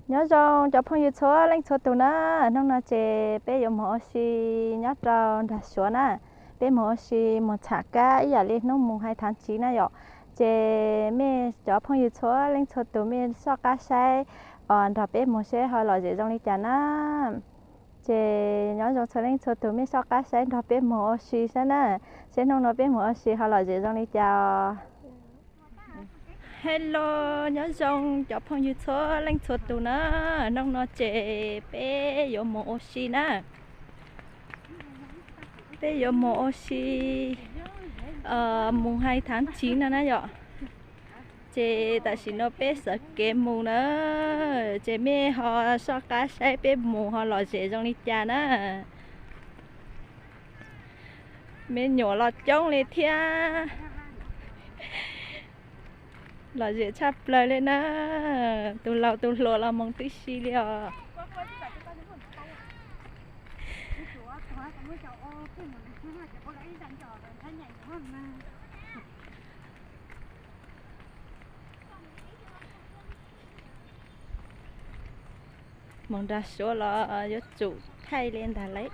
Nyob zoo cov phooj ywg txhua leej txhua tus na, hnub no ces peb yuav mus ua si nyob rau nram Suav na. Peb mus ua si mus txham kab ib yam li hnub mus hais thav tsiv na yom. Ces mej cov phooj ywg txhua leej txhua tus mej soj qab saib os nrog peb mus seb ho lom zem zoo li cas na. Ces nyob zoo txhua leej txhua tus mej soj qab saib nrog peb mus ua si saib na, seb hnub no peb mus ua si ho lom zem zoo li cas os. Hello, nyob zoo cov phooj ywg txhua leej txhua tus na, hnub no ces peb yuav mus ua si na. Peb yuav mus ua si mus hais thav tsiv no na yom. Ces tam sim no peb sawv kev mus na, ces mej ho soj qab saib peb mus ho lom zem zoo li cas na. Me nyuam los coob li thiab. Lom zem tshaj plaws li na, tus laus tus hluas los mus tib si li os. Mus nram Suav los yuav tsum thaij li ntag lauj.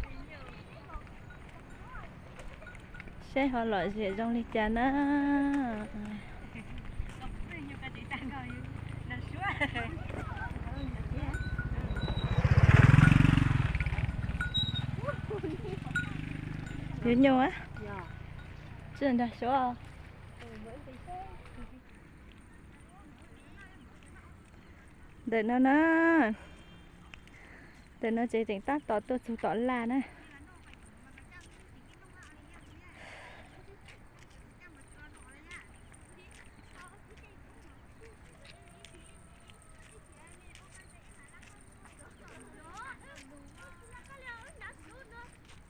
Seb ho lom zem zoo li cas na. Yuav nyuj a, tsis nrog Suav. Ntawm no na, ntawm no ces tseem tab tom tuaj txug tom laj na.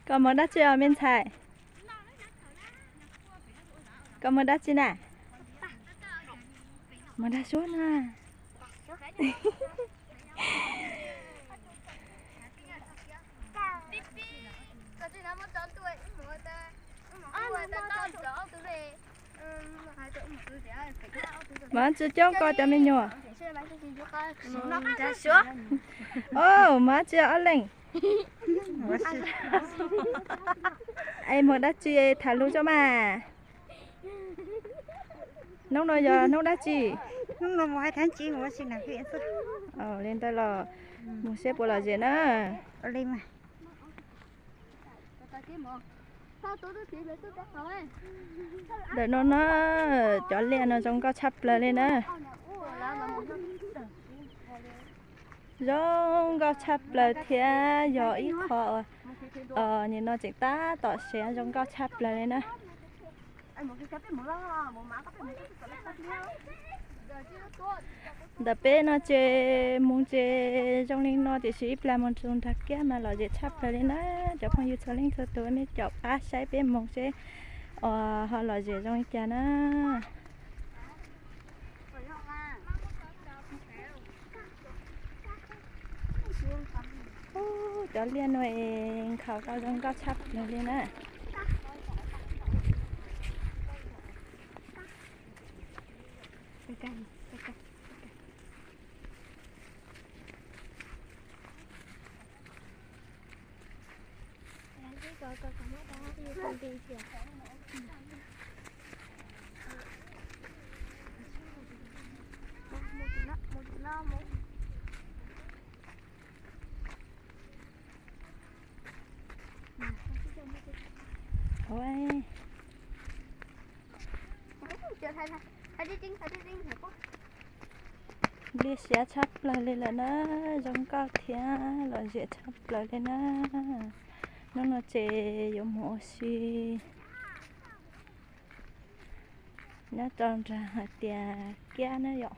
Koj mus dab tsi os me ntxhais? Koj mus dab tsi na? Mus dag suab na. Mas tsis coob koj cov me nyuam. Mas tsis ob leeg. Es mus dab tsi tham lus tso mas. Hnub no yog hnub dab tsi? Li ntawd los mus seb puas lom zem na. Ntawm no na, cov liaj no zoo nkauj tshaj plaws li na. Zoo nkauj tshaj plaws thiab yog ib qho nim no tseem tab tom siav zoo nkauj tshaj plaws li na. Ntawm peb no ces mus ces zoo li no tiam sis ib plag mus rau nram kiab mas lom zem tshaj plaws li na. Cov phooj ywg txhua leej txhua tus nej caum qab saib peb mus seb ho lom zem zoo li cas na. Cov liaj no es nkhaus tau zoo nkauj tshaj plaws li na. Liaj siav tshaj plaws li lawm na, zoo nkauj thiab lom zem tshaj plaws li na. Hnub no ces yuav mus ua si nyob rau nram hais tias kiab na yom.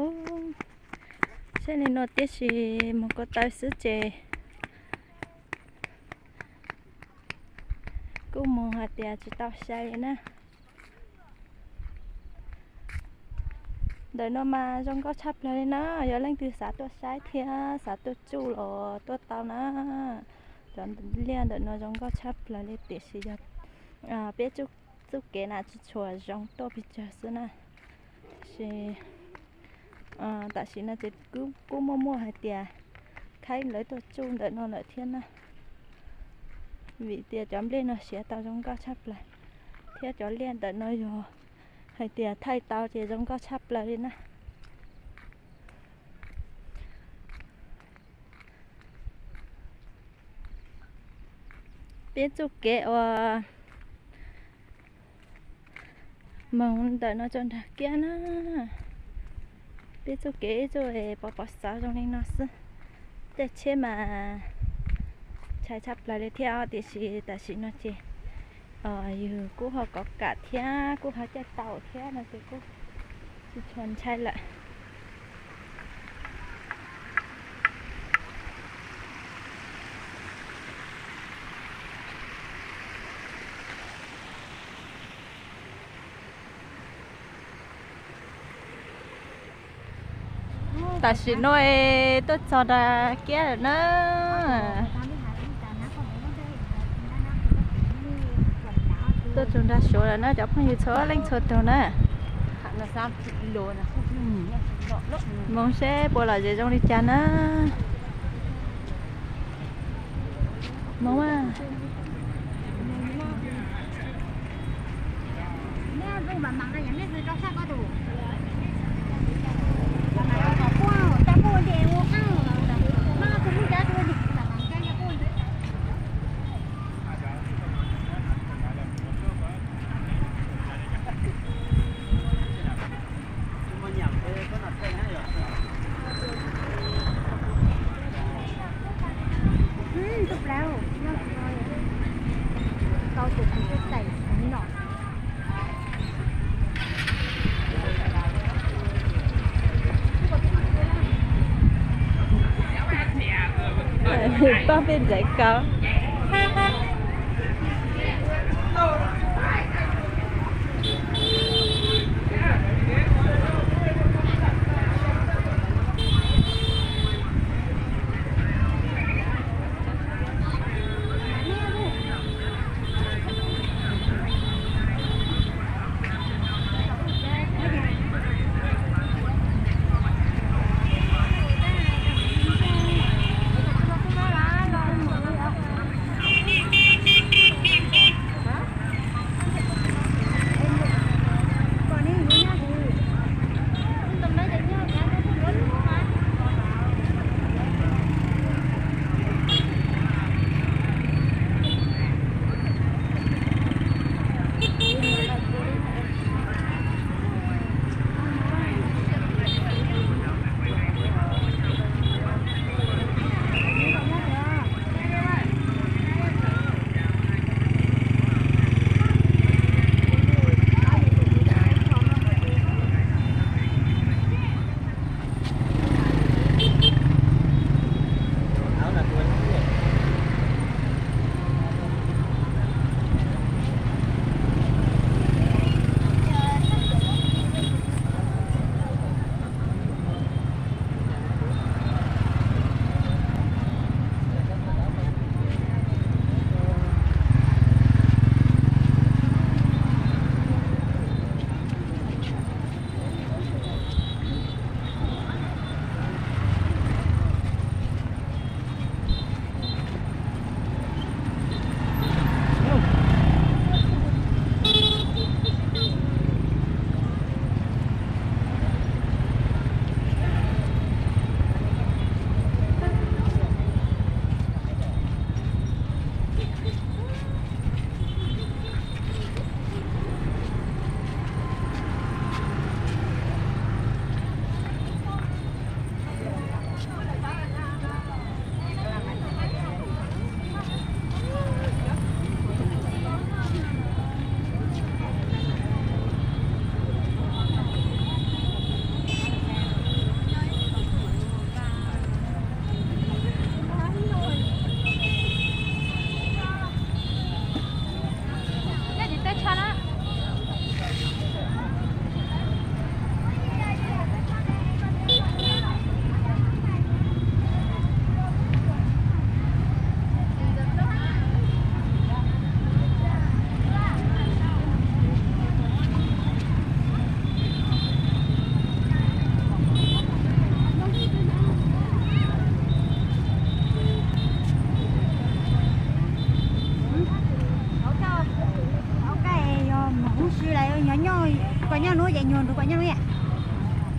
Ub, Li no tiam sis mus ko taw xwb ces kuj mus hais tias tsis tau sai li na. Ntawm no mas zoo nkauj tshaj plaws li na, yog leej twg xav tuaj saib thiab xav tuaj tsuj los tuaj tau na. Cov liaj ntawm no zoo nkauj tshaj plaws li tiam sis yog peb txuj kev na tsis tshua zoo tuaj pes tsawg xwb na. Tiam sis tam sim no ces kuj muaj muaj hais tias khaib lawv tuaj tsuj ntawm no lawm thiab na. Vim tias cov nplej no siav tau zoo nkauj tshaj plaws, thiab cov liaj ntawm no yog hais tias thaij tau ces zoo nkauj tshaj plaws li na. Peb txuj kev uas moog ntawm no rau nrag kiab na. Peb txuj kev ib txuj pov pov xov zoo li no xwb. Caij tsheb mas ntshai tshaj plaws li thiab os, tiam sis tam sim no ces yus kuj ho kov kam thiab kuj ho caij tau thiab no ces kuj tsis tshua ntshai lawm. Tam sim no tuaj txog nram kiab lawm na. Tuaj txog nram Suav lawm na cov phooj ywg txhua leej txhua tug na. Moog seb puas lom zem zoo li cas na. Moog. Poj peb ntxaiv kaub.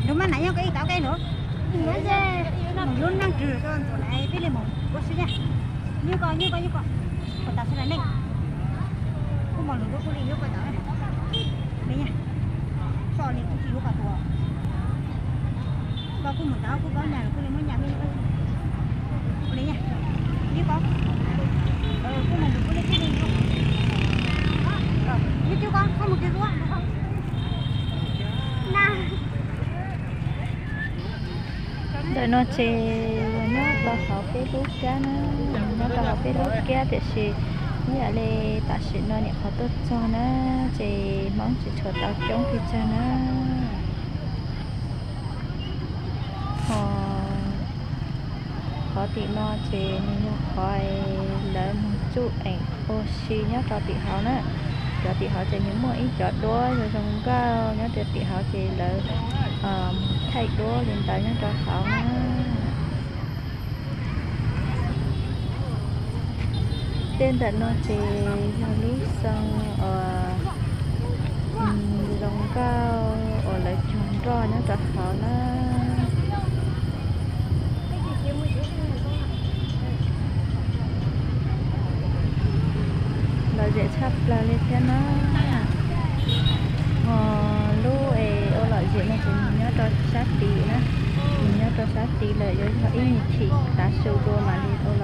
Lub maj na yog koj ib tau ke lawm. Mus lub neej rwg rau ntxuav na peb li mus ua si na. Nyuj ko nyuj ko nyuj ko. Kuv tas si la neej. Kuv mos lus rau kuv li yuav ko tas li. Li nyuj. Tso li kuv tsis yuav ko tuaj. Koj kuj mus tau kuj paub nyaj kuj li muab nyaj peb li nyuj. Nyuj ko. Kuj mos lus kuj li kuj li nyuj. Nyuj twb ko koj mus twg kuj. Ntawm no ces nyob rau hauv peb lub kab na, nyob rau hauv peb lub kab tiam sis ib yam li tam sim no nyuam qhuav tuaj txog na, ces Hmoob tsis tshua tau coob pes tsawg na. Ho qhov tim no ces nws yog qhov lawv mus tsuj eem ua si nyob rau tim hauv na. Cov tim hauv ces nws muaj ib cov duab zoo zoo nkauj nyob rau tim hauv ces lawv thaij duab li ntawd nyob rau hauv na. Tej ntawm no ces yog lub xoo uas zoo nkauj uas lawv cog nroj nyob rau hauv na. Lom zem tshaj plaws li thiab na. Ho lub es ua lom zem no ces nws nyob rau sab tid na, nws nyob rau sab tid lawm yuav yog ib me chim tav su dua mam li ua lom